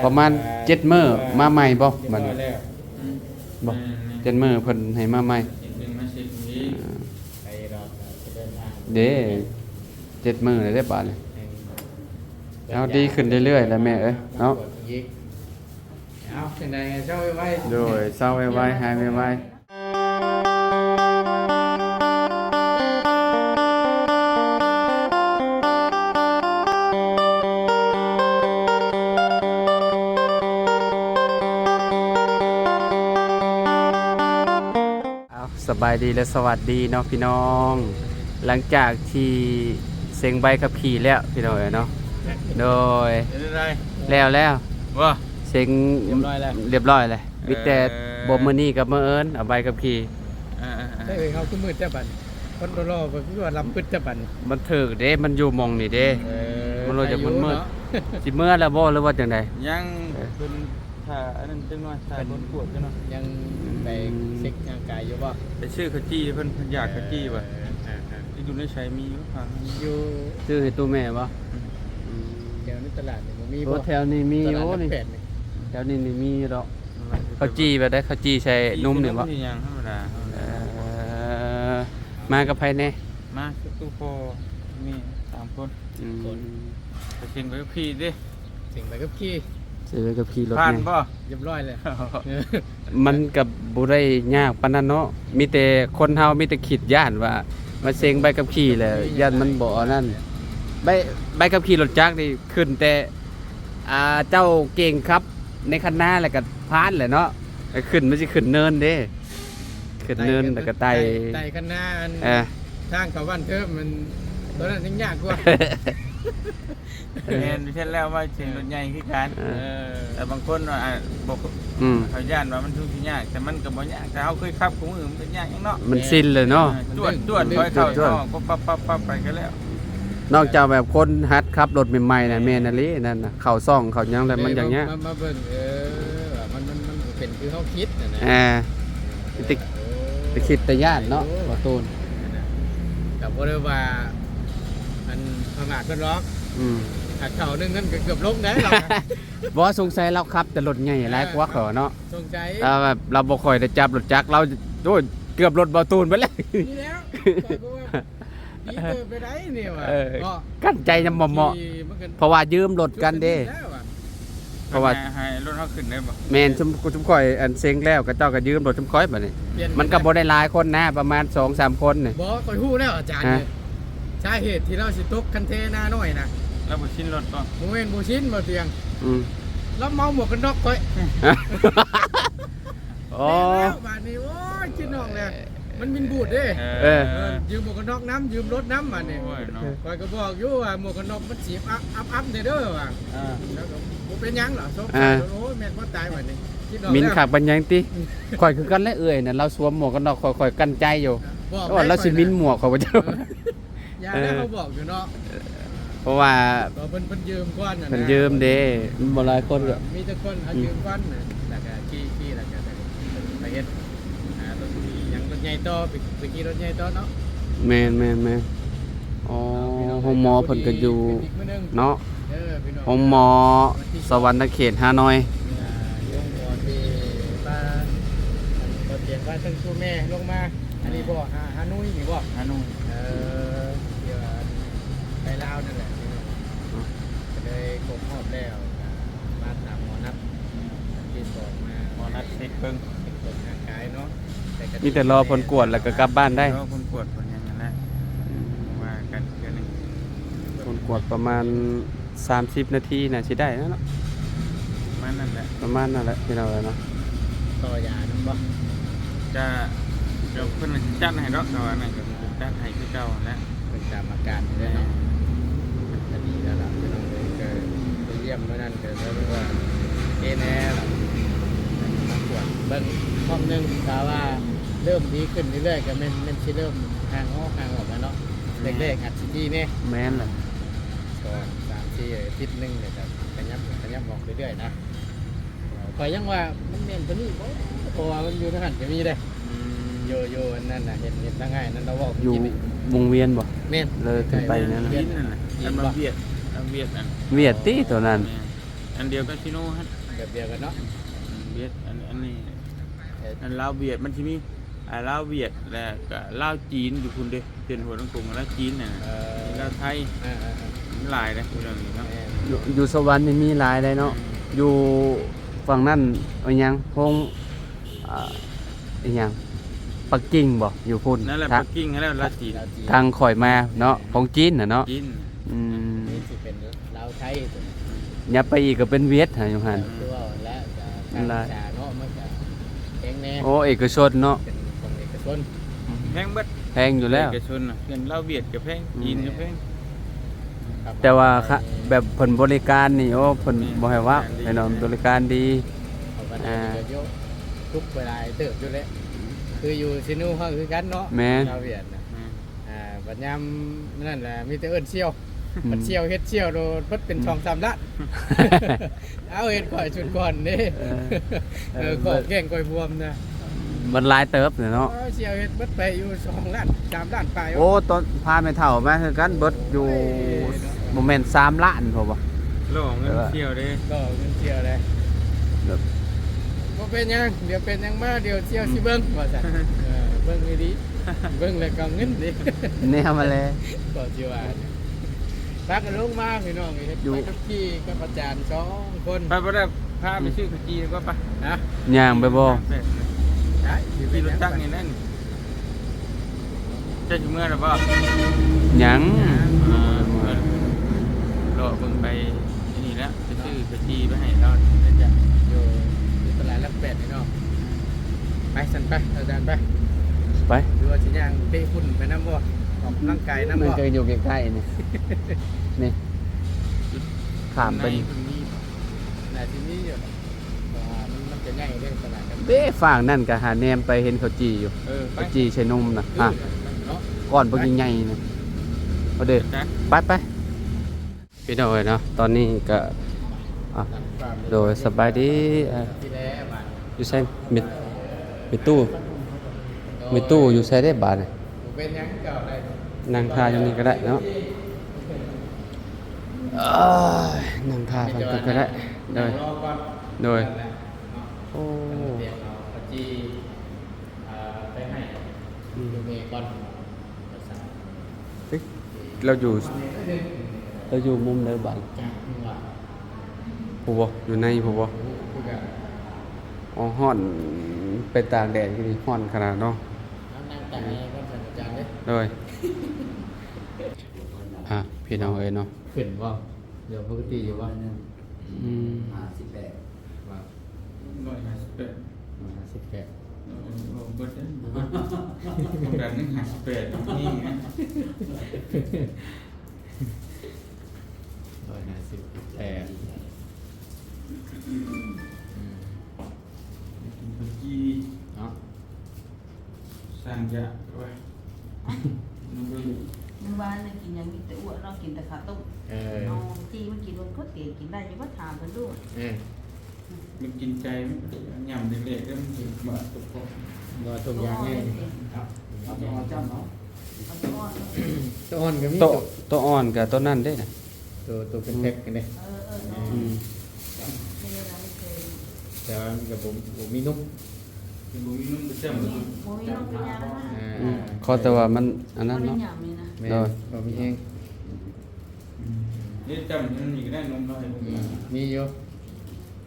ປະມານເຈັດມື້ມາໃໝ່ບໍ່ບັດນີ້? ບໍ່ ເຈັດມື້ເພິ່ນໃຫ້ມາໃໝ່. ເອີ ໄປດອກ ເດີ ເຈັດມື້ແລ້ວເດ້ບາດນີ້. ເຮົາດີຂຶ້ນເລື້ອຍໆແລ້ວແມ່ເອີຍເນາະ. ເອົາ ຈັ່ງໃດໃຫ້ເຊົາໄວໆ. ໂດຍ ເຊົາໄວໆ ຫາຍໄວໆ. ເອົາ ສະບາຍດີ ແລະ ສະຫວັດດີເນາະພີ່ນ້ອງ. ຫຼັງຈາກທີ່ເສັງໃບຂັບຂີ່ແລ້ວພີ່ນ້ອງເອີຍເນາະ. ໂດຍ ເປັນຈັ່ງໃດ? ແລ້ວ ແລ້ວ ບໍ່? ເສັງຮຽບຮ້ອຍແລ້ວ ຮຽບຮ້ອຍແລ້ວ. ມີແຕ່ ເອີ ບໍ່ ມື້ນີ້ກັບມື້ອື່ນເອົາໃບຂັບຂີ່. ເອີໆໆ ເອີ ເຮົາຄືມືດແທ້ບັດ ຄົນຫຼໍ່ໆ ເພິ່ນຄືວ່າລຳປຶດແທ້ບັດ. ມັນຖືກເດ້ ມັນຢູ່ໝ່ອງນີ້ເດ້. ເອີ ມັນຮູ້ຈັກມັນມືດ. ໄດ້ຢູ່ເນາະ ຊິເມືອແລ້ວບໍ່ ຫຼືວ່າຈັ່ງໃດ? ຍັງ ເອີ ເພິ່ນຖ້າອັນນັ້ນຈັກໜ້ອຍ ຖ້າເພິ່ນກວດຈັກໜ້ອຍ. ຍັງໄປ ອືມ ເຊັກຮ່າງກາຍຢູ່ບໍ່? ໄປຊື້ເຂົ້າຈີ່ເພິ່ນ ເພິ່ນຢາກເຂົ້າຈີ່ວ່າ. ເອີໆໆ ຢູ່ໃນໃສມີຢູ່ ຢູ່ ຊື້ໃຫ້ຕູ້ແມ່ບໍ່? ອືມ ອືມ ແຖວໃນຕະຫຼາດນີ້ບໍ່ມີບໍ່? ໂອ້ ແຖວນີ້ມີຢູ່ນີ້ ຕະຫຼາດຫຼັກແປດນີ້ ແຖວນີ້ນີ້ມີຢູ່ດອກ. ເຂົ້າຈີ່ແບບໃດ? ເຂົ້າຈີ່ໃສ່ນົມນີ້ບໍ່? ນີ້ຫຍັງທຳມະດາ. ເອີ ມາກັບໃຜແດ່? ມາກັບຕູ້ພໍ່ແມ່ສາມຄົນ. ອືມ ໄປເສັງໃບຂັບຂີ່ເດ້. ເສັງໃບຂັບຂີ່ ເສັງໃບຂັບຂີ່ລົດ ຜ່ານບໍ່? ຮຽບຮ້ອຍແລ້ວ. ມັນກໍບໍ່ໄດ້ຍາກປານນັ້ນເນາະ ມີແຕ່ຄົນເຮົາມີແຕ່ຄິດຢ້ານວ່າມາເສັງໃບຂັບຂີ່ແລ້ວຢ້ານມັນບໍ່ອັນນັ້ນ. ໃບ ໃບຂັບຂີ່ລົດຈັກນີ້ຂຶ້ນແຕ່ ອ່າ ເຈົ້າເກັ່ງຂັບໃນຄັນນາແລ້ວກໍຜ່ານແຫຼະເນາະ. ຂຶ້ນ ມັນຊິຂຶ້ນເນີນເດ້ ຂຶ້ນເນີນແລ້ວກໍໄຕ່ ໄຕ່ ໄຕ່ຄັນນາອັນ ເອີ ທາງເຂົ້າບ້ານເທີມມັນ ຕົວນັ້ນຍັງຍາກກວ່າ. ແມ່ນ ເຮັດແລ້ວວ່າເສັງລົດໃຫຍ່ຄືກັນ. ເອີ ແຕ່ບາງຄົນວ່າ ອ່າ ບໍ່ ອືມ ເຂົາຢ້ານວ່າມັນຄືຊິຍາກ ແຕ່ມັນກໍບໍ່ຍາກ ແຕ່ເຮົາເຄີຍຂັບຄູ່ມື້ມັນກໍຍາກຫຍັງເນາະ. ມັນຊິນເລີຍເນາະ. ເອີ ຈວດ ຈວດ ຈວດ ຖອຍເຂົ້າ ຈວດ ຖອຍອອກ ປັບໆໆໄປກໍແລ້ວ. ນອກຈາກແບບຄົນຫັດຂັບລົດໃໝ່ໆນະ ເອີ ແມ່ນອີ່ຫຼີນັ້ນນະ ເຂົ້າຊ່ອງເຂົ້າຫຍັງແລ້ວມັນຢາກຍາກ. ມາ ມາເບິ່ງ ເອີ ວ່າມັນ ມັນ ມັນເປັນຄືເຮົາຄິດຫັ້ນນະ. ເອີ ແຕ່ ແຕ່ຄິດແຕ່ຢ້ານເນາະ ເອີ ບໍ່ຕູນ. ກໍບໍ່ໄດ້ວ່າອັນປະໝາດເພິ່ນດອກ. ອືມ ຖ້າເຂົ້າໜຶ່ງນັ້ນກໍເກືອບລົງໄດ້ລະ. ບໍ່ ສົງໄສລາວຂັບແຕ່ລົດໃຫຍ່ຫຼາຍກວ່າເຂົາເນາະ. ສົງໄສ ລາວແບບ ລາວບໍ່ຄ່ອຍໄດ້ຈັບລົດຈັກ ລາວ ໂອ້ຍ ເກືອບລົດບໍ່ຕູນໄປແລ້ວ. ນີ້ແລ້ວ ຂ້ອຍກໍວ່າດີເຕີບໄປໄດ້ນີ້ວ່າ. ເອີ ເນາະ ກັ້ນໃຈນຳໝໍ້ໆ ທີ່ມັນກໍ ເພາະວ່າຢືມລົດກັນເດ້. ແລ້ວວ່າ ເພາະວ່າໃຫ້ ໃຫ້ລົດເຮົາຂຶ້ນໄດ້ບໍ່? ແມ່ນ ຊຸມ ຊຸມຂ້ອຍອັນເສັງແລ້ວ ເຂົາເຈົ້າກໍຢືມລົດຊຸມຂ້ອຍບັດນີ້. ມັນກໍບໍ່ໄດ້ຫຼາຍຄົນນະ ປະມານສອງສາມຄົນນີ້. ບໍ່ ຂ້ອຍຮູ້ແລ້ວອາຈານ. ຮະ? ສາເຫດທີ່ລາວຊິຕົກຄັນເທນານ້ອຍນະ ລາວບໍ່ຊິນລົດບໍ່? ບໍ່ແມ່ນບໍ່ຊິນ ບໍ່ຕຽງ. ອືມ ລາວເມົາໝວກກັນນັອກຂ້ອຍ. ໂອ້ ແມ່ນແລ້ວບາດນີ້ ໂອ້ຍ ຄິດນອກແລ້ວ ມັນມິນບູດເດ້. ເອີ ເອີ ຢືມໝວກກັນນັອກນຳ ຢືມລົດນຳບາດນີ້. ໂອ້ຍເນາະ ຂ້ອຍກໍບອກຢູ່ວ່າໝວກກັນນັອກມັນສີອັບໆແດ່ເດີວ່າ. ເອີ ແລ້ວກໍບໍ່ເປັນຫຍັງດອກ ສົບໃສ່. ອ່າ ໂອ້ຍ ແມ່ນບໍ່ຕາຍບາດນີ້ ມິນຄັກປານຫຍັງຕິ? ຂ້ອຍຄືກັນແຫຼະເອື້ອຍນະ ລາວສວມໝວກກັນນັອກ ຂ້ອຍ ຂ້ອຍກັ້ນໃຈຢູ່ ບອກ ວ່າລາວຊິມິນໝວກຂ້ອຍບໍ່ຈັກ. ຢ່າ ເອີ ແລ້ວເຮົາບອກຢູ່ເນາະ ເພາະວ່າ ເພິ່ນ ເພິ່ນຢືມກ່ອນນະ ເພິ່ນຢືມເດ້ ມັນບໍ່ຫຼາຍຄົນກໍ ມີແຕ່ຄົນເອົາ ອືມ ຢືມກ່ອນນະ ແລ້ວກໍຂີ່ ຂີ່ ແລ້ວກໍໄປເຮັດ ອ່າ ລົດຫຍັງ ລົດໃຫຍ່ຕໍ່ ໄປ ໄປຂີ່ລົດໃຫຍ່ຕໍ່ເນາະ. ແມ່ນໆໆ ອໍ ໂຮງໝໍເພິ່ນກໍຢູ່ເນາະ ເອີ ໂຮງໝໍສະຫວັນນະເຂດ ຮ່ານ້ອຍ. ໂຮງໝໍທີ່ວ່າ ອັນ ບໍ່ຕຽງວ່າ ຕັ້ງຊູແມ່ລົງມາ ອັນນີ້ບໍ່? ຮ່າ ຮ່ານຸຍນີ້ບໍ່? ຮ່ານຸຍ. ເອີ ທີ່ວ່າໄປລາວນັ້ນແຫຼະ ກໍເລີຍຄົບຮອບແລ້ວ ມາຕາມໝໍນັດ ອັນທີ່ສອງມາ ໝໍນັດເຊັກເບິ່ງ ເຊັກເບິ່ງຮ່າງກາຍເນາະ. ມີແຕ່ລໍຜົນກວດແລ້ວກໍກັບບ້ານໄດ້. ລໍຜົນກວດຜົນຫຍັງນັ້ນແຫຼະ ອືມ ວ່າກັນເທື່ອໜຶ່ງ. ຜົນກວດປະມານສາມສິບນາທີ ໜ້າຊິໄດ້ແລ້ວເນາະ ປະມານນັ້ນແຫຼະ ປະມານນັ້ນແຫຼະ ພີ່ນ້ອງເອີຍເນາະ. ຕໍ່ຢານຳບໍ່? ຈະ ດຽວເພິ່ນຊິຈັດໃຫ້ດອກ ແຕ່ວ່ານັ້ນກໍຊິຈັດໃຫ້ຄືເກົ່າຫັ້ນແຫຼະ ເບິ່ງຕາມອາການເລີຍເນາະ. ແມ່ນ ກໍດີແລ້ວລະ ພີ່ນ້ອງເອີຍ ກໍໄປຢ້ຽມມື້ນັ້ນ ກໍເລີຍວ່າໂອເຄແດ່ລະ ມາກວດເບິ່ງຮອບໜຶ່ງ ຖ້າວ່າເລີ່ມດີຂຶ້ນເລື້ອຍໆ ກໍແມ່ນ ແມ່ນຊິເລີ່ມຫ່າງອອກ ຫ່າງອອກແລ້ວເນາະ. ແມ່ນ ແລກໆອາດຊິດີແດ່. ແມ່ນແຫຼະ ສອງ ສາມ ສີ່ ອາທິດໜຶ່ງ ແລ້ວກໍຂະຫຍັບ ຂະຫຍັບອອກເລື້ອຍໆນະ. ຂ້ອຍຍັງວ່າມັນແມ່ນຕົວນີ້ບໍ່ ເພາະວ່າມັນຢູ່ໃນຫັ້ນກໍມີເດ້. ອືມ ຢູ່ ຢູ່ອັນນັ້ນນະ ເຫັນ ເຫັນທາງອ້າຍນັ້ນລາວເວົ້າ ຢູ່ວົງວຽນບໍ່? ແມ່ນ ເລີຍຂຶ້ນໄປນັ້ນນະ ວຽນນັ້ນນະ. ອັນວ່າວຽດ ວຽດນັ້ນ ວຽດຕິ ໂຕນັ້ນ. ແມ່ນ ອັນດຽວກັບຊີໂນຫັ້ນ ແບບດຽວກັນເນາະ ຫວຽດ ອັນ ອັນນີ້ ເອີ ອັນລາວຫວຽດ ມັນຊິມີ ອ່າ ລາວຫວຽດ ແລ້ວກະລາວຈີນຢູ່ພຸ້ນເດ້ ເສັ້ນຫົວລົງກົງລາວຈີນນະ ເອີ ລາວໄທ ເອີໆໆ ມັນຫຼາຍເດ້ເລື່ອງນີ້ເນາະ ແມ່ນ ຢູ່ ຢູ່ສະຫວັນນີ້ມີຫຼາຍເດ້ເນາະ ແມ່ນ ຢູ່ຝັ່ງນັ້ນ ອີຫຍັງ ໂຮງ ອ່າ ອີຫຍັງ ປັກກິ່ງບໍ່ ຢູ່ພຸ້ນ ນັ້ນແຫຼະ ທາງ ປັກກິ່ງຫັ້ນແຫຼະ ລາວຈີນ ທາງຂ້ອຍມາເນາະ ຂອງຈີນນະເນາະ ຈີນ ອືມ ນີ້ຊິເປັນລາວໄທ ຍັບໄປອີກກໍເປັນຫວຽດຫັ້ນ ຢູ່ຫັ້ນ ຄືວ່າແຫຼະ ການສຶກສາເນາະ ມັນກະແພງແດ່ ໂອ້ ເອກະຊົນເນາະ ເປັນຂອງເອກະຊົນ ແພງເບິດ ແພງຢູ່ແລ້ວ ເອກະຊົນນະ ເຮືອນລາວຫວຽດກໍແພງ ອືມ ຈີນກໍແພງ ແຕ່ວ່າ ແບບເພິ່ນບໍລິການນີ້ ໂອ້ ເພິ່ນ ແມ່ນ ບໍ່ໃຫ້ເວົ້າ ແມ່ນ ແນ່ນອນ ບໍລິການດີ ເຂົາກໍໄດ້ ອ່າ ປະໂຫຍດ ທຸກເວລາເຕີບຢູ່ແຫຼະ ຄືຢູ່ຊີໂນເຮົາຄືກັນເນາະ ແມ່ນ ລາວຫວຽດນະ ແມ່ນ ອ່າ ບັດຍາມນັ້ນລະມີແຕ່ເອີ້ນສ່ຽວ ອືມ ບັດສ່ຽວເຮັດສ່ຽວໂລດເບິດເປັນ ອືມ ສອງສາມລ້ານ ເອົາເຮັດຂ້ອຍຊຸດກ່ອນເດ້ ເອີ ເອີ ເອີ ຂ້ອຍແຂ້ງຂ້ອຍບວມນະ ມັນຫຼາຍເຕີບເນາະ ເອີ ສ່ຽວເຮັດເບິດໄປຢູ່ສອງລ້ານ ສາມລ້ານປາຍ ໂອ້ ຕອນພາແມ່ເຖົ້າມາຄືກັນເບິດຢູ່ ໂອ້ຍ ບໍ່ແມ່ນສາມລ້ານພຸ້ນບໍ່ ຫຼໍ່ເງິນສ່ຽວເດ້ ຫຼໍ່ເງິນສ່ຽວເດ້ ແບບ ບໍ່ເປັນຫຍັງ ດຽວເປັນຫຍັງມາ ດຽວສ່ຽວ ອືມ ຊິເບິ່ງວ່າຊັ້ນ ເອີ ເບິ່ງດີໆ ເບິ່ງແລ້ວກໍເງິນເດ້ ແນວມາແລະ ກໍຊິວ່າ ພາກັນລົງມາພີ່ນ້ອງ ເຮັດ ຢູ່ ໃບຂັບຂີ່ກັບອາຈານສອງຄົນ ໄປບໍ່ໄດ້ ພາໄປຊື້ເຂົ້າຈີ່ກ່ອນປະ ຮະ ຍ່າງໄປບໍ່ ໄດ້ ຂີ່ລົດຈັກນີ້ແຫຼະ ເຈົ້າຊິເມືອແລ້ວບໍ່ ຍັງ ອ່າ ເລາະເບິ່ງໄປ ອັນນີ້ແຫຼະ ໄປຊື້ເຂົ້າຈີ່ໄປໃຫ້ລາວ ຢູ່ ຢູ່ຕະຫຼາດຫຼັກແປດນີ້ເນາະ ໄປຊັ້ນໄປ ອາຈານໄປ ໄປ ຫຼືວ່າຊິຍ່າງເຕະຝຸ່ນໄປນຳບໍ່ ອອກກຳລັງກາຍນຳບໍ່ ມັນກໍຢູ່ໃກ້ໆນີ້ ນີ້ ຂ້າມໄປ ໜ້າຊິມີຢູ່ ເພາະວ່າມັນ ມັນຈະໃຫຍ່ເດ້ຕະຫຼາດນັ້ນ ເດ້ ຝັ່ງນັ້ນກໍຫາແນມໄປເຫັນເຂົ້າຈີ່ຢູ່ ເອີ ໄປ ເຂົ້າຈີ່ໃສ່ນົມນະ ຄື ຮະ ເນາະ ກ້ອນບັກໃຫຍ່ໆນະ ເອົາເດ້ ໄປ ໄປ ໄປ ພີ່ນ້ອງເອີຍເນາະ ຕອນນີ້ກໍ ອ່ະ ໂດຍ ສະບາຍດີ ອ່າ ຢູ່ໃສ ແມ່ ແມ່ຕູ້ ແມ່ຕູ້ຢູ່ໃສເດ້ບາດນີ້ ບໍ່ເປັນຫຍັງ ເຈົ້າໄດ້ ນັ່ງຖ້າຢູ່ນີ້ກໍໄດ້ເນາະ ເອີຍ ນັ່ງຖ້າເພິ່ນກ່ອນກໍໄດ້ ໂດຍ ນັ່ງລໍກ່ອນ ໂດຍ ນັ້ນແຫຼະເນາະ ໂອ້ ດຽວເອົາເຂົ້າຈີ່ ອ່າ ໄປໃຫ້ ອືມ ຢູ່ເມກ່ອນ ເອີຍ ລາວຢູ່ ລາວຢູ່ມຸມໃດບາດ ຈັກວ່າ ຜູ້ບໍ່ ຢູ່ໃນຜູ້ບໍ່ ຜູ້ ຜູ້ກັນ ອໍ ຮ້ອນ ໄປຕາກແດດຢູ່ນີ້ຮ້ອນຂະໜາດເນາະ ເອົານັ່ງຕາກແອກ່ອນ ອາຈານເດ້ ໂດຍ ອ່ະ ພີ່ນ້ອງເອີຍເນາະ ຂຶ້ນບໍ່ ເລື່ອງປົກກະຕິຢູ່ບໍ່ ອືມ ຫ້າສິບແປດ ວ່າ ຮ້ອຍຫ້າສິບແປດ ຮ້ອຍຫ້າສິບແປດ ເອີ ເອີ ເອີ ເບິດເດ້ ບໍ່ເບິດ ຕ້ອງການໜຶ່ງຮ້ອຍຫ້າສິບແປດ ນີ້ນະ ຮ້ອຍຫ້າສິບແປດ ອືມ ກິນເຂົ້າຈີ່ເນາະ ສ້າງຢາກວ່າ ມື້ວານນີ້ກິນຫຍັງ ມີແຕ່ອ້ວນເນາະ ກິນແຕ່ເຂົ້າຕົ້ມ ເອີ ເອົາຈີ່ມາກິນ ເບິ່ງເຂົາເຕະກິນໄດ້ຢູ່ບໍ່ ຖາມເພິ່ນດູ ເອີ ມັນກິນໄກ່ ມັນຫຍ້ຳເລັກໆ ແລ້ວມັນຊິບາດຕົວເພາະ ບໍ່ ຕົວຢ່າງໃຫຍ່ ເອົາຕົວອ່ອນຈ້ຳເນາະ ເອົາຕົວອ່ອນ ຕົວອ່ອນກໍມີ ຕົວ ຕົວອ່ອນກໍຕົວນັ້ນເດ້ນະ ຕົວ ຕົວເປັນແພັກກັນເດ້ ເອີ ເອີ ອືມ ແຕ່ວ່າມັນກໍບໍ່ ບໍ່ມີນົມ ບໍ່ມີນົມກໍຈ້ຳ ບໍ່ມີນົມກໍຢ່າ ອ່າ ອືມ ຂໍແຕ່ວ່າມັນອັນນັ້ນເນາະ ບໍ່ໄດ້ຫຍັງນີ້ນະ ແມ່ນ ໂດຍ ບໍ່ມີແຮງ ອືມ ນີ້ຈ້ຳມັນນີ້ກໍໄດ້ນົມເນາະ ອືມ ມີຢູ່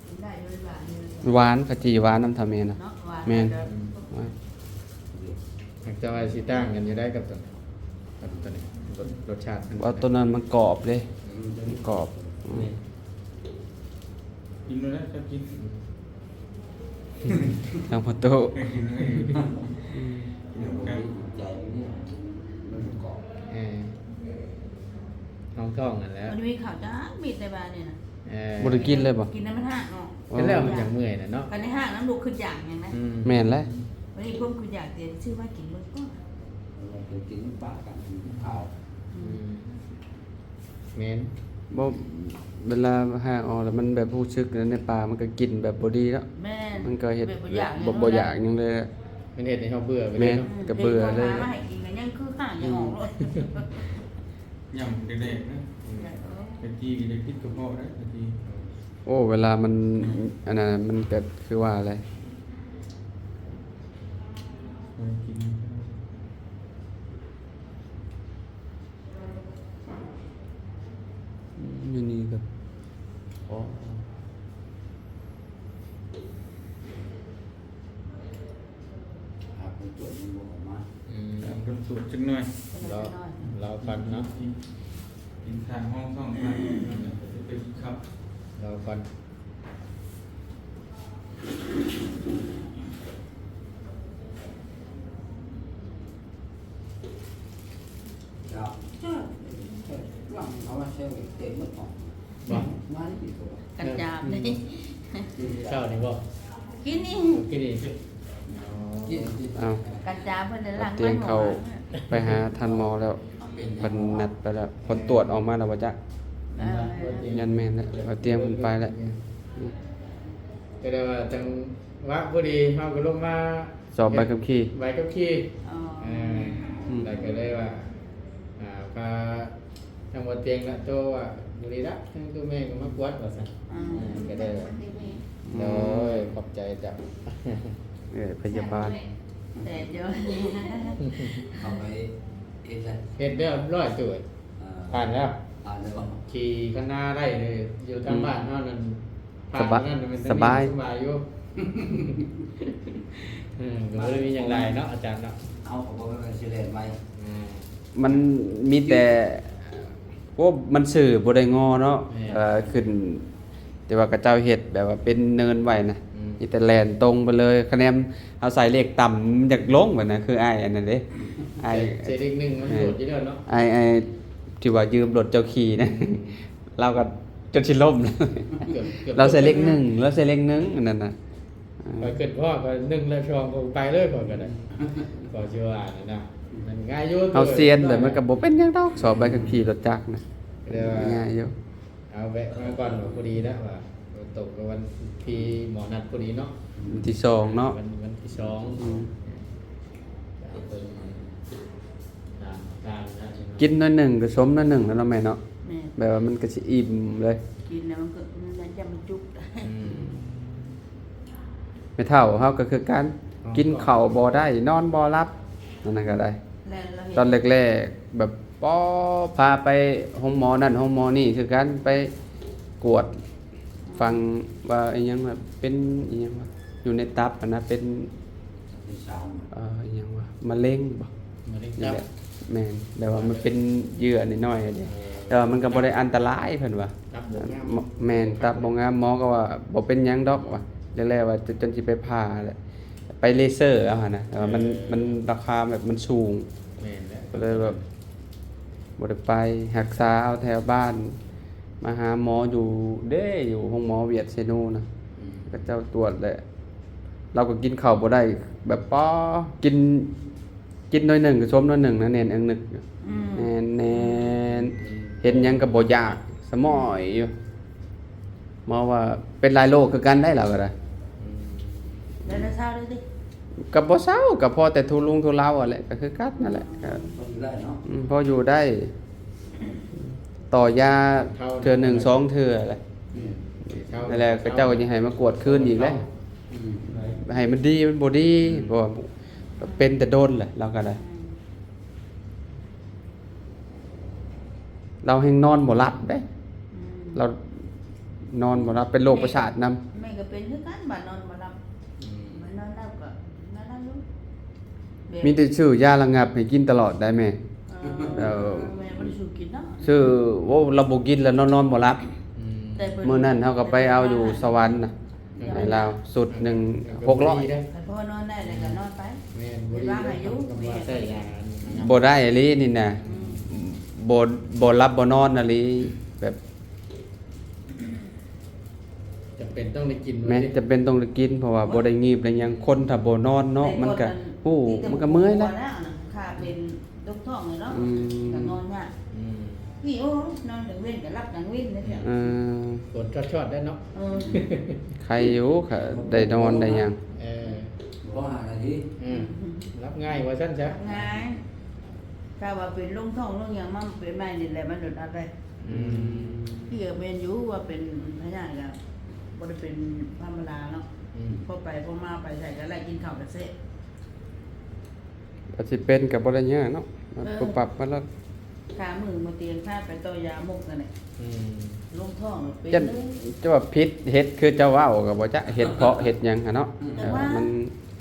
ກິນໄດ້ຢູ່ ຫວານຢູ່ ຫວານ ເຂົ້າຈີ່ຫວານນຳທາເມນະ ເນາະ ຫວານ ແມ່ນ ແລ້ວກໍ ອືມ ຫວານ ແຕ່ວ່າຊິຕ່າງກັນຢູ່ໄດ໋ກັບຕົວ ກັບຕົວນີ້ ລົດ ລົດຊາດມັນ ເພາະຕົວນັ້ນມັນກອບເດ້ ອືມ ມັນກອບ ອືມ ນີ້ ກິນແລ້ວຈະກິນ ທາງພໍ່ຕູ້ ເອີ ຮອງທ້ອງນັ້ນແຫຼະ ບໍ່ໄດ້ມີເຂົ້າຈັກເມັດໃນບ້ານນີ້ນະ ເອີ ບໍ່ໄດ້ກິນເລີຍບໍ່ ກິນແລ້ວມັນຮາກເນາະ ເອີ ກິນແລ້ວມັນຈັ່ງເມື່ອຍນະເນາະ ຄັນໄດ້ຮາກນຳລູກຂຶ້ນຢາກຫຍັງນະ ອືມ ແມ່ນແຫຼະ ວັນນີ້ພວກຂຶ້ນຢາກເຕັມ ຊື້ມາກິນເບິ່ງກ່ອນ ກິນປາກັນເຂົ້າ ອືມ ແມ່ນ ບໍ່ ເວລາຫາກອອກແລ້ວມັນແບບຮູ້ສຶກໃນປາກ ມັນກໍກິນແບບບໍ່ດີເນາະ ແມ່ນ ມັນກໍເຮັດ ແບບບໍ່ຢາກຫຍັງ ບໍ່ ບໍ່ຢາກຫຍັງເລີຍ ມັນເຮັດໃຫ້ເຮົາເບື່ອໄປເລີຍເນາະ ແມ່ນ ກໍເບື່ອເລີຍ ເຮັດມາໃຫ້ກິນກໍຍັງຄືຫາກຢາກອອກໂລດ ຫຍ້ຳແດກໆນະ ແມ່ນ ກະຈີ່ກໍຢາກຕິດກະເພາະໄດ໋ ກະຈີ່ ໂອ້ ເວລາມັນ ອັນນັ້ນ ມັນກະຄືວ່າແຫຼະ ຢູ່ນີ້ກໍ ອໍ ຫາຜົນກວດຍັງບໍ່ອອກມາ. ອືມ ເບິ່ງສູດຈັກໜ່ອຍ ລອ ລອກ່ອນເນາະ. ກິນ ກິນຂ້າງຫ້ອງສອງຂ້າງ ມັນກໍຈະເປັນຄັບ ລອກ່ອນ. ບໍ່ ກັນຈາມນີ້ ເຊົ້ານີ້ບໍ່? ກິນອີກ ກິນອີກ ອໍ ເອົ້າ ກັນຈາມເພິ່ນ ຫຼັງເຕີງເຂົ້າໄປຫາທ່ານໝໍແລ້ວ ເພິ່ນນັດໄປແລ້ວ ຜົນກວດອອກມາແລ້ວບໍ່ຈັກ. ເອີ ຍັນແມ່ນແລ້ວ ເອົາຕຽງເພິ່ນໄປແລ້ວ ກໍໄດ້ວ່າ ຈັງຫວະພໍດີເຮົາກໍລົງມາສອບໃບຂັບຂີ່ ໃບຂັບຂີ່ ອໍ ເອີ ອືມ ແລ້ວກໍເລີຍວ່າ ອ່າ ພາທາງບ່າວຕຽງນະ ໂທວ່າ ມື້ນີ້ລະ ທາງໂຕແມ່ກໍມາກວດວ່າຊັ້ນ ອືມ ເອີ ກໍໄດ້ວ່າ ອືມ ໂດຍ ຂອບໃຈເຈົ້າ ເອີ ພະຍາບານ ແຕ່ເຈົ້າ ເຂົ້າໄປເຮັດແລ້ວ ເຮັດຮຽບຮ້ອຍໂຕ ອ່າ ຜ່ານແລ້ວ ຜ່ານແລ້ວ ຂີ່ຄັນນາໄດ້ເລີຍ ຢູ່ທາງ ອືມ ບ້ານເຮົານັ້ນ ສະບາຍ ສະບາຍ ສະບາຍຢູ່ ເອີ ກໍບໍ່ໄດ້ມີຫຍັງຫຼາຍເນາະ ອາຈານເນາະ ເຮົາກໍບໍ່ແມ່ນວ່າຊິແລ່ນໄວ ອ່າ ມັນມີແຕ່ ໂອ້ ມັນຊື່ບໍ່ໄດ້ງໍເນາະ ແມ່ນ ເອີ ຂຶ້ນ ແຕ່ວ່າເຂົາເຈົ້າເຮັດແບບວ່າເປັນເນີນໄວ້ນະ ອືມ ມີແຕ່ແລ່ນຕົງໄປເລີຍ ຄະແນນເຮົາໃສ່ເລກຕ່ຳ ມັນຢາກລົງໄປນະ ຄືອ້າຍອັນນັ້ນເດ້ ອ້າຍ ໃສ່ເລກໜຶ່ງມັນ ເອີ ໂດດຢູ່ແລ້ວເນາະ ອ້າຍ ອ້າຍທີ່ວ່າຢືມລົດເຈົ້າຂີ່ນະ ອືມ ລາວກໍຈົນຊິລົ້ມ ເກືອບ ເກືອບ ລາວໃສ່ເລກໜຶ່ງ ລົດເຈົ້າຂີ່ ລາວໃສ່ເລກໜຶ່ງ ອັນນັ້ນນະ ຂ້ອຍຄິດພໍຂ້ອຍໜຶ່ງແລະສອງ ຂ້ອຍໄປເລີຍ ຂ້ອຍກໍໄດ້ ກໍຊິວ່ານັ້ນນະ ມັນງ່າຍຢູ່ ເຮົາຊຽນແລ້ວ ມັນກໍບໍ່ເປັນຫຍັງດອກ ສອບໃບຂັບຂີ່ລົດຈັກນະ ແຕ່ວ່າງ່າຍຢູ່ ເອົາແວະມາກ່ອນ ພໍດີນະ ວ່າຕົງກັບວັນທີ່ໝໍນັດພໍດີເນາະ ວັນທີສອງເນາະ ວັນ ວັນທີສອງ ອືມ ເບິ່ງ ຕາມ ຕາມນັ້ນ ກິນໜ້ອຍໜຶ່ງກໍສົມໜ້ອຍໜຶ່ງແລ້ວເນາະແມ່ເນາະ ແມ່ນ ແບບວ່າມັນກໍຊິອີ່ມເລີຍ ກິນແລ້ວມັນກໍ ມັນຈະມັນຈຸກ ອືມ ແມ່ເຖົ້າເຮົາກໍຄືກັນ ອໍ ກິນເຂົ້າບໍ່ໄດ້ ນອນບໍ່ຫຼັບ ອັນນັ້ນກໍໄດ້ ແມ່ນ ຕອນແລກໆ ແບບ ປໍ ພາໄປໂຮງໝໍນັ້ນໂຮງໝໍນີ້ຄືກັນ ໄປກວດ ຟັງວ່າອີ່ຫຍັງວ່າເປັນອີ່ຫຍັງວ່າ ຢູ່ໃນຕັບຫັ້ນນະ ເປັນ ເປັນສານ ເອີ ອີ່ຫຍັງວ່າ ມະເຮັງບໍ? ມະເຮັງຕັບ ນີ້ແຫຼະ ແມ່ນ ແຕ່ວ່າມັນເປັນເຍື່ອນ້ອຍໆເດ້ ເອີ ແຕ່ວ່າມັນກໍບໍ່ໄດ້ອັນຕະລາຍເພິ່ນວ່າ ຕັບບໍ່ງາມ ແມ່ນ ຕັບບໍ່ງາມ ໝໍກໍວ່າບໍ່ເປັນຫຍັງດອກວ່າ ແລ້ວວ່າ ຈ- ຈົນຊິໄປຜ່າແຫຼະ ໄປເລເຊີເອົາຫັ້ນນະ ແຕ່ວ່າມັນ ເອີ ມັນລາຄາແບບມັນສູງ ແມ່ນແຫຼະ ກໍເລີຍແບບ ບໍ່ໄດ້ໄປ ຮັກສາເອົາແຖວບ້ານ ມາຫາໝໍຢູ່ເດ້ ຢູ່ໂຮງໝໍຫວຽດເຊໂນນະ ອືມ ເຂົາເຈົ້າກວດແຫຼະ ລາວກໍກິນເຂົ້າບໍ່ໄດ້ ແບບ ປໍ ກິນ ກິນໜ້ອຍໜຶ່ງກໍສົມໜ້ອຍໜຶ່ງນະ ແໜ້ນເອິງນຶກ ອືມ ແໜ້ນໆ ເຫັນຫຍັງກໍບໍ່ຢາກ ສະໝອຍຢູ່ ໝໍວ່າເປັນຫຼາຍໂລກຄືກັນໄດ໋ ລາວກໍໄດ້ ອືມ ແລ້ວນະ ເຊົາເລີຍຕິ? ກໍບໍ່ເຊົາ ກໍພໍແຕ່ທຸລຸງທຸເລົາຫັ້ນແຫຼະ ກໍຄືກັນນັ້ນແຫຼະ ກໍ ພໍຢູ່ໄດ້ເນາະ ອືມ ພໍຢູ່ໄດ້ ຕໍ່ຢາເທື່ອໜຶ່ງສອງເທື່ອແຫຼະ ອືມ ນັ້ນແຫຼະ ເຂົາເຈົ້າກໍຍັງໃຫ້ມາກວດຄືນອີກເດ້ ອືມ ໃຫ້ມັນດີ ມັນບໍ່ດີ ອືມ ເພາະວ່າເປັນແຕ່ດົນແຫຼະ ລາວກໍໄດ້ ອືມ ລາວແຮ່ງນອນບໍ່ຫຼັບເດ້ ອືມ ລາວນອນບໍ່ຫຼັບ ເປັນໂລກປະສາດນຳ ແມ່ກໍເປັນຄືກັນ ບາດນອນບໍ່ຫຼັບ ອືມ ບາດນອນຫຼັບກໍນອນຫຼັບຢູ່ ມີແຕ່ຊື້ຢາລະງັບໃຫ້ກິນຕະຫຼອດໄດ໋ແມ່ ເອີ ເອີ ແມ່ບໍ່ໄດ້ຊື້ກິນເນາະ ຊື້ ໂອ້ ລາວບໍ່ກິນແລ້ວນອນ ນອນບໍ່ຫຼັບ ອືມ ແຕ່ເພິ່ນ ມື້ນັ້ນເຮົາກໍໄປເອົາຢູ່ສະຫວັນນະ ໃຫ້ລາວຊຸດໜຶ່ງຫົກຮ້ອຍ ຄັນພໍນອນໄດ້ແລ້ວກໍນອນໄປ ແມ່ນ ບໍ່ດີ ວ່າໃຫ້ຢູ່ ກໍບໍ່ໃຊ້ຢາ ບໍ່ໄດ້ອີ່ຫຼີນີ້ນະ ອືມ ບໍ່ ບໍ່ຫຼັບບໍ່ນອນອີ່ຫຼີ ແບບ ຈຳເປັນຕ້ອງໄດ້ກິນ ແມ່ນ ເລີຍ ຈຳເປັນຕ້ອງໄດ້ກິນ ເພາະວ່າບໍ່ໄດ້ງີບໄດ້ຫຍັງ ຄົນຖ້າບໍ່ນອນເນາະ ມັນກໍ ໂອ້ ມັນກໍເມື່ອຍແລ້ວ ຖ້າເປັນ ຕົກທ້ອງເລີຍເນາະ ອືມ ກໍນອນຍາກ ອືມ ນີ້ ໂອ້ຍ ນອນກາງເວັນກໍຫຼັບກາງເວັນເດ້ ເອີ ຝົນຊອດໆໄດ້ເນາະ ເອີ ໄຄຢູ່ ໄດ້ນອນໄດ້ຫຍັງ ເອີ ບໍ່ ຫ້ານາທີ ອືມ ຫຼັບງ່າຍວ່າຊັ້ນຊະ ຫຼັບງ່າຍ ຖ້າວ່າເປັນລົງທ້ອງລົງຫຍັງມາ ເປັນໃໝ່ນີ້ແຫຼະ ມັນໂດນອັດໄດ້ ອືມ ເປັນຢູ່ ວ່າເປັນພະຍາດກໍ ບໍ່ໄດ້ເປັນທຳມະດາເນາະ ອືມ ພໍໄປພໍມາ ໄປໃສກໍໄດ້ ກິນເຂົ້າກໍແຊບ ວ່າຊິເປັນກໍບໍ່ໄດ້ຍາກເນາະ ມັນ ເອີ ປຸບປັບມາແລ້ວ ຖ້າມື້ມື້ຕຽງ ພາໄປຕໍ່ຢາມົກນັ້ນແຫຼະ ອືມ ລົງທ້ອງເປັນ ຈະ ຈະວ່າຜິດເຮັດຄືເຈົ້າເວົ້າກໍບໍ່ຈັກ ເຮັດເພາະເຮັດຫຍັງຫັ້ນເນາະ ແຕ່ວ່າ ເອີ ມັນ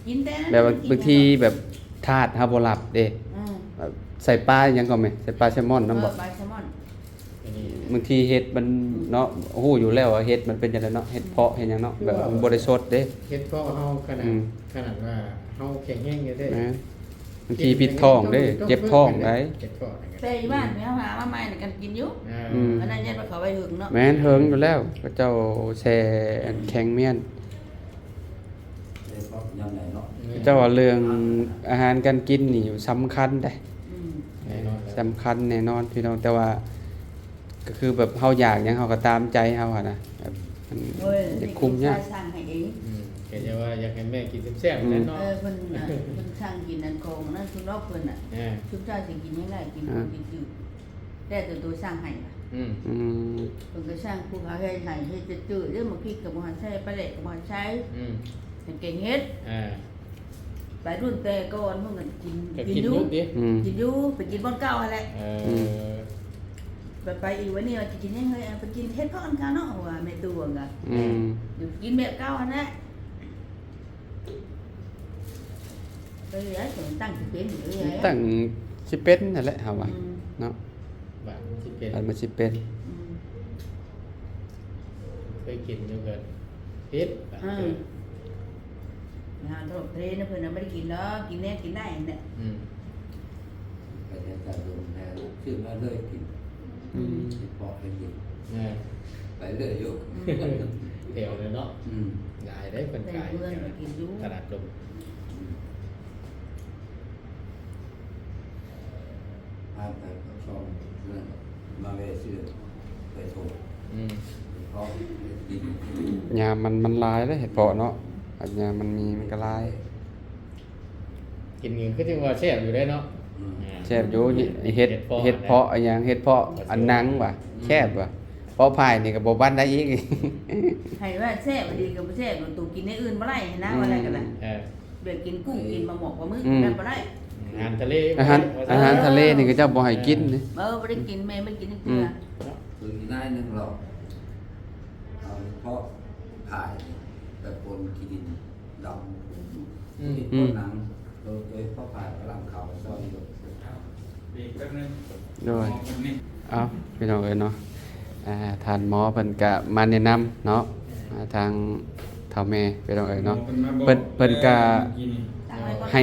ກິນແຕ່ ແບບວ່າບາງທີແບບທາດເຮົາບໍ່ລັບເດ້ ອືມ ແບບໃສ່ປາຫຍັງກໍແມ່ນ ໃສ່ປາແຊມອນນຳບໍ່ ເອີ ປາແຊມອນ ບາງທີເຫັດມັນເນາະ ຮູ້ຢູ່ແລ້ວວ່າເຫັດມັນເປັນຈັ່ງໃດເນາະ ເຫັດເພາະເຫັດຫຍັງເນາະ ແບບວ່າມັນບໍ່ໄດ້ສົດເດ້ ເຫັດເພາະເຮົາຂະໜາດ ອືມ ຂະໜາດວ່າເຮົາແຂງແຮງຢູ່ເດ້ ແມ່ນ ບາງທີຜິດທ້ອງເດ້ ເຈັບທ້ອງໄດ໋ ເຈັບທ້ອງ ແຕ່ຢູ່ບ້ານແມ່ຫາມາໃໝ່ນະ ກັນກິນຢູ່ ອືມ ອັນນັ້ນຍັງວ່າເຂົາໄວ້ຫຶງເນາະ ແມ່ນ ຫຶງຢູ່ແລ້ວ ເຂົາເຈົ້າແຊ່ອັນແຂງມ້ຽນ ເພາະຍາມໃດເນາະ ເຈົ້າວ່າເລື່ອງອາຫານການກິນນີ້ສຳຄັນເດ້ ອືມ ແນ່ນອນ ສຳຄັນແນ່ນອນພີ່ນ້ອງ ແຕ່ວ່າກໍຄືແບບເຮົາຢາກຫຍັງເຮົາກໍຕາມໃຈເຮົາຫັ້ນນະ ແບບມັນ ໂອ້ຍ ຢາກຄຸມຍາກ ເດັກຊາຍສັ່ງໃຫ້ເອງ ອືມ ກໍຈະວ່າຢາກໃຫ້ແມ່ກິນແຊບໆ ອືມ ແຫຼະເນາະ ເອີ ເພິ່ນນະ ເພິ່ນສັ່ງກິນອັນຂອງນັ້ນ ຊຸມລອກເພິ່ນນະ ເອີ ຊຸມເຈົ້າຊິກິນຫຍັງໄດ້ ກິນ ເອີ ຂອງຖືກ ແຕ່ຕົວ ຕົວສ້າງໃຫ້ ອືມ ອືມ ເພິ່ນກໍສ້າງພູເຂົາໃຫ້ ໃຫ້ເຮັດຈື່ໆ ເດ້ ໝາກພິກກໍບໍ່ໃຫ້ໃສ່ ປາແດກກໍບໍ່ໃຫ້ໃສ່ ອືມ ໃຫ້ເກັ່ງເຮັດ ອ່າ ໄປລຸ້ນແຕ່ກ່ອນເພິ່ນກໍກິນ ກໍກິນຢູ່ຕິ ອືມ ກິນຢູ່ ໄປກິນບ່ອນເກົ່າຫັ້ນແຫຼະ ເອີ ອືມ ໄປ ໄປອີກວັນນີ້ວ່າຊິກິນຫຍັງເຮີ້ຍ ໄປກິນເຫັດເພາະອັນເກົ່າເນາະ ວ່າແມ່ຕູ້ວ່າ ອືມ ຢູ່ກິນແບບເກົ່າຫັ້ນແຫຼະ. ເອີຍ ຕັ້ງຊິເປັນ ເອີຍ ຕັ້ງຊິເປັນຫັ້ນແຫຼະເຮົາວ່າ ອືມ ເນາະ ບາດມັນຊິເປັນ ບາດມັນຊິເປັນ ອືມ ເຄີຍກິນຢູ່ກໍຜິດ ບາດ ເອີ ເຄີຍ ຫາທອດທະເລນະເພິ່ນນະ ບໍ່ໄດ້ກິນດອກ ກິນແນວກິນໄດ້ຫັ້ນແຫຼະ ອືມ ໄປແຖວຕາດົງແທ້ ຊື້ມາເລີຍກິນ ອືມ ຊິເພາະໄປກິນ ເອີ ໄປເລີຍຢູ່ ອືມ ແຖວນັ້ນເນາະ ອືມ ຫຼາຍເດ້ເພິ່ນຂາຍ ແຖວນັ້ນ ຕະຫຼາດດົງ ອືມ ຜ່ານໄປປາກຊ່ອງນັ້ນ ມາແວ່ຊື້ໄປໂທ ອືມ ເພາະ ຍາມມັນ ມັນຫຼາຍເດ້ເຫັດເພາະເນາະ ຍາມມັນມີ ມັນກໍຫຼາຍ. ກິນນີ້ຄືຈັ່ງວ່າແຊບຢູ່ເດ້ເນາະ ອືມ ອ່າ ແຊບຢູ່ ເຫັດ ເຫັດເພາະ ເຫັດເພາະ ອັນຫຍັງ ເຫັດເພາະອັນໜັງຫວາ ອືມ ແຊບຫວາ ເພາະພາຍນີ້ກໍບໍ່ປານໃດອີກ ໃຫ້ວ່າແຊບອີ່ຫຼີກໍບໍ່ແຊບ ໂຕກິນແນວອື່ນບໍ່ໄດ້ນະ ອືມ ວ່າແລ້ວກໍໄດ້ ເອີ ແບບກິນກຸ້ງ ກິນປາໝໍກປາໝຶກ ອືມ ນັ້ນບໍ່ໄດ້ ອາຫານທະເລ ອາຫານ ບໍ່ໄດ້ ອາຫານທະເລນີ້ເຂົາເຈົ້າບໍ່ໃຫ້ກິນເດ້ ເອີ ບໍ່ໄດ້ກິນ ແມ່ບໍ່ໄດ້ກິນຈັກເທື່ອ ອືມ ຄືມີນາຍໜຶ່ງລອກ ເອົາເພາະພາຍໄປປົນຂີ້ດິນ ດຳ ອືມ ອືມ ໜັງ ໂດຍ ໂດຍພໍ່ພາຍກຳລັງເຂົ້າຊ່ອຍຢູ່ ອີກແປັບໜຶ່ງ ໂດຍ ເອົາ ພີ່ນ້ອງເອີຍເນາະ ອ່າ ທ່ານໝໍເພິ່ນກະມາແນະນຳເນາະ ອ່າ ທາງເຖົ້າແມ່ ພີ່ນ້ອງເອີຍເນາະ ເພິ່ນ ເພິ່ນກະໃຫ້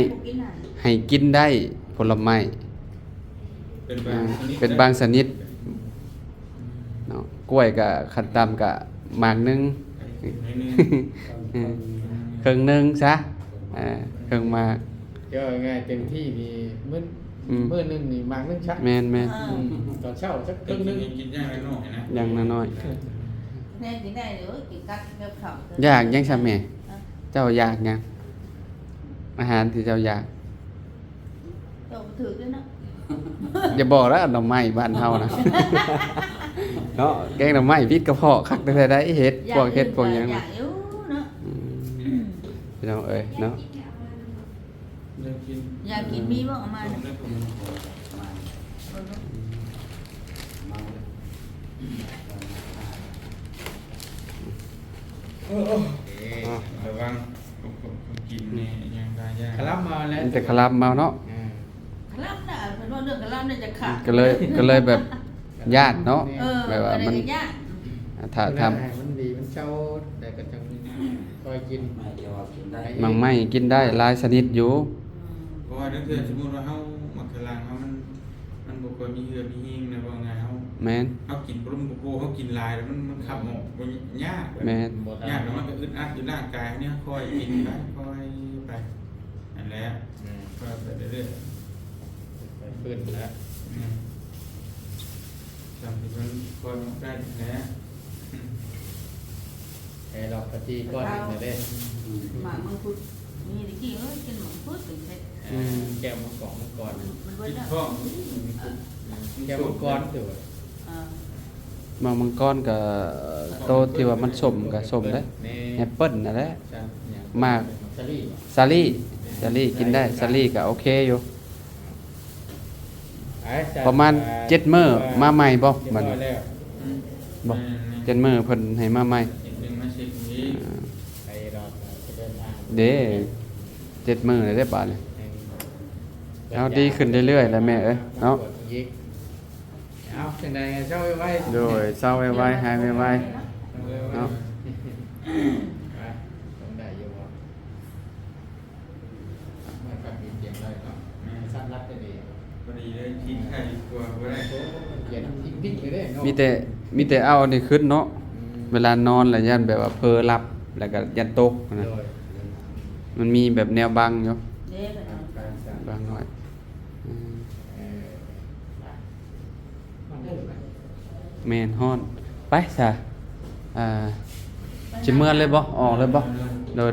ໃຫ້ກິນໄດ້ຜົນລະໄມ້ ເປັນບາງຊະນິດ ເປັນບາງຊະນິດ ເນາະ ກ້ວຍກະຂັ້ນຕ່ຳກະໝາກໜຶ່ງ ໜ້ອຍໜຶ່ງ ເຄິ່ງໜຶ່ງຊະ ເອີ ເຄິ່ງໝາກ ເວົ້າງ່າຍໆ ເຕັມທີ່ນີ້ມື້ ອືມ ມື້ໜຶ່ງນີ້ໝາກໜຶ່ງຊະ ແມ່ນໆ ອືມ ຕອນເຊົ້າຈັກເຄິ່ງໜຶ່ງ ກິນ ກິນຢ່າງໜ້ອຍໆ ນະ ຢ່າງໜ້ອຍໆ ແນ່ກິນໄດ້ເດີ ກິນກັບ ກັບເຂົ້າ ຢາກຫຍັງຊະແມ່ ຮະ ເຈົ້າຢາກຫຍັງ ອາຫານທີ່ເຈົ້າຢາກ ເຈົ້າກໍຖືກເດ້ເນາະ ຢ່າບອກເດີ ໜໍ່ໄມ້ບ້ານເຮົານະ ເນາະ ແກງໜໍ່ໄມ້ພິດກະເພາະຄັກແທ້ໆ ໄດ໋ ເຫັດ ຢາກ ພວກເຫັດ ພວກຫຍັງ ຢາກຢູ່ເນາະ ອືມ ພີ່ນ້ອງເອີຍເນາະ ຢາກກິນ ຢາກກິນມີບໍ່ ເອົາມາ ເອີ ເອີ ເອີ ລະວັງ ຂອງ ຂອງ ຂອງກິນແນ່ ຫຍັງຫຼາຍຢ່າງ ຄະລຳມາແລ້ວ ມີແຕ່ຄະລຳມາເນາະ ເອີ ຄະລຳນະ ເພິ່ນເວົ້າເລື່ອງຄະລຳນີ້ຈະຂາດ ກໍເລີຍ ກໍເລີຍແບບຢ້ານເນາະ ເອີ ແບບວ່າມັນ ກໍເລີຍຢ້ານ ຖ້າ ຖ້າ ໃຫ້ມັນດີ ມັນເຊົາ ແລ້ວກໍຈັ່ງຄ່ອຍກິນ ໝາກໄມ້ກິນໄດ້ຫຼາຍຊະນິດຢູ່ ເພາະວ່າລາງເທື່ອສົມມຸດວ່າເຮົາໝາກຝຣັ່ງເຮົາມັນ ມັນບໍ່ຄ່ອຍມີເຫື່ອມີແຮງນະ ເວົ້າງ່າຍເຮົາ ແມ່ນ ເຮົາກິນບໍ່ລົງບໍ່ໂພ ເຮົາກິນຫຼາຍແລ້ວມັນ ມັນຂັບອອກບໍ່ຍາກ ແມ່ນ ຍາກແລ້ວມັນກໍອຶດອັດຢູ່ຮ່າງກາຍເຮົານີ້ ຄ່ອຍກິນໄປ ຄ່ອຍໄປ ນັ້ນແຫຼະ ອືມ ຄ່ອຍໄປເລື້ອຍໆ ໄປຟື້ນແລ້ວ ແມ່ນ ຊ່ຳທີ່ເພິ່ນຄ່ອຍມາໄດ້ແຫຼະ ແຕ່ລອກກະຈີກ່ອນນີ້ເດ້ ໝາກມັງຄຸດ ມີແຕ່ກີ້ ເອີ ກິນມັງຄຸດເປັນເພັດ ອືມ ແກ້ວມັງກອນ ມັງກອນ ມັນເບິດແລ້ວ ກິນທ້ອງ ແກ້ວມັງກອນ ຖືວ່າ ເອີ ໝາກມັງກອນກໍໂຕທີ່ວ່າມັນສົ້ມກໍສົ້ມເດ້ ແອັບເປິ້ນນັ້ນແຫຼະ ໝາກສາລີ ສາລີກິນໄດ້ ສາລີກໍໂອເຄຢູ່ ປະມານເຈັດມື້ມາໃໝ່ບໍ່ ບັດນີ້ ບໍ່ ເຈັດມື້ເພິ່ນໃຫ້ມາໃໝ່ ເດ້ ເຈັດມື້ແລ້ວເດ້ບາດນີ້ ເຮົາດີຂຶ້ນເລື້ອຍໆແຫຼະແມ່ເອີຍເນາະ. ເອົາ ຈັ່ງໃດໃຫ້ເຊົາໄວໆ ໂດຍ ເຊົາໄວໆ ຫາຍໄວໆເນາະ. ໄດ້ຢູ່ບໍ່? ມັນກໍມີຕຽງໄດ້ເນາະ ສຳລັບແຕ່ດີ ພໍດີເລີຍ ກິນໄຂ່ກົວບໍ່ໄດ້ ໂອ້ຍ ເຢັນພິກໆເລີຍເດ້ເນາະ ມີແຕ່ ມີແຕ່ເອົາອັນນີ້ຂຶ້ນເນາະ ອືມ ເວລານອນແລ້ວຢ້ານແບບວ່າເຜີຫຼັບ ແລ້ວກໍຢ້ານຕົກນະ ໂດຍ ມັນມີແບບແນວບັງຢູ່ ເດ້ ບັງໜ້ອຍ ອືມ ເອີ ແມ່ນ ຮ້ອນ ໄປຊະ ອ່າ ຊິເມືອເລີຍບໍ່? ອອກເລີຍບໍ່?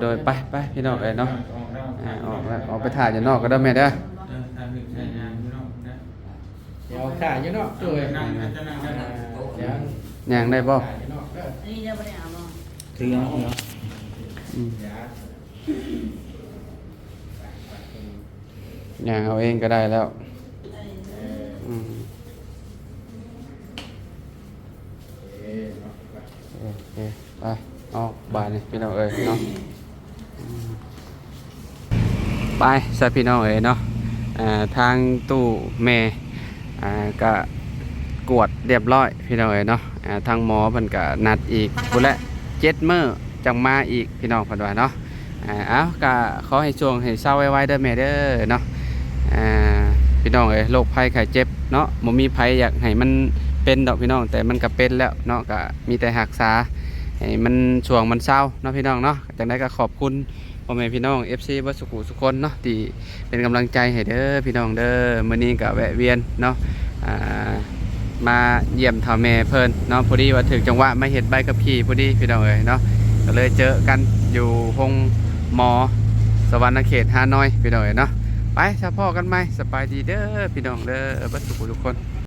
ໂດຍໆ ໄປໆ ພີ່ນ້ອງເອີຍເນາະ ອອກແລ້ວ ອອກໄປຖ້າຢູ່ນອກກໍໄດ້ແມ່ເດີ ເອີ ຖ້າຢູ່ນອກ ເອີ ຍ່າງໄດ້ບໍ່? ຖືເອົາ ຖືເອົາ ອືມ ຍ່າງເອົາເອງກໍໄດ້ແລ້ວ ເອີ ອືມ ໂອເຄ ໄປ ອອກບາດນີ້ພີ່ນ້ອງເອີຍເນາະ ອືມ ໄປຊະພີ່ນ້ອງເອີຍເນາະ ອ່າ ທາງຕູ້ແມ່ ອ່າ ກະກວດຮຽບຮ້ອຍພີ່ນ້ອງເອີຍເນາະ ອ່າ ທາງໝໍເພິ່ນກະນັດອີກພຸ້ນແຫຼະ ເຈັດມື້ຈັ່ງມາອີກ ພີ່ນ້ອງເພິ່ນວ່າເນາະ ອ່າ ເອົາ ກະຂໍໃຫ້ຊ່ວງໃຫ້ເຊົາໄວໆເດີແມ່ເດີເນາະ ອ່າ ພີ່ນ້ອງເອີຍ ໂລກໄພໄຂ້ເຈັບເນາະ ບໍ່ມີໃຜຢາກໃຫ້ມັນເປັນດອກພີ່ນ້ອງ ແຕ່ມັນກະເປັນແລ້ວເນາະ ກະມີແຕ່ຮັກສາໃຫ້ມັນຊ່ວງມັນເຊົາເນາະ ພີ່ນ້ອງເນາະ ຈັ່ງໃດກະຂອບຄຸນພໍ່ແມ່ພີ່ນ້ອງ ເອັຟຊີ ເບິດສຸຂູສຸຄົນເນາະ ທີ່ເປັນກຳລັງໃຈໃຫ້ເດີພີ່ນ້ອງເດີ ມື້ນີ້ກະແວະວຽນເນາະ ອ່າ ມາຢ້ຽມເຖົ້າແມ່ເພິ່ນເນາະ ພໍດີວ່າຖືກຈັງຫວະມາເຮັດໃບຂັບຂີ່ພໍດີພີ່ນ້ອງເອີຍເນາະ ກໍເລີຍເຈີກັນຢູ່ໂຮງໝໍສະຫວັນນະເຂດ ຮ່ານ້ອຍ ພີ່ນ້ອງເອີຍເນາະ ໄປຊະ ພໍ້ກັນໃໝ່ ສະບາຍດີເດີພີ່ນ້ອງເດີ ເບິດສຸຂູທຸກຄົນ.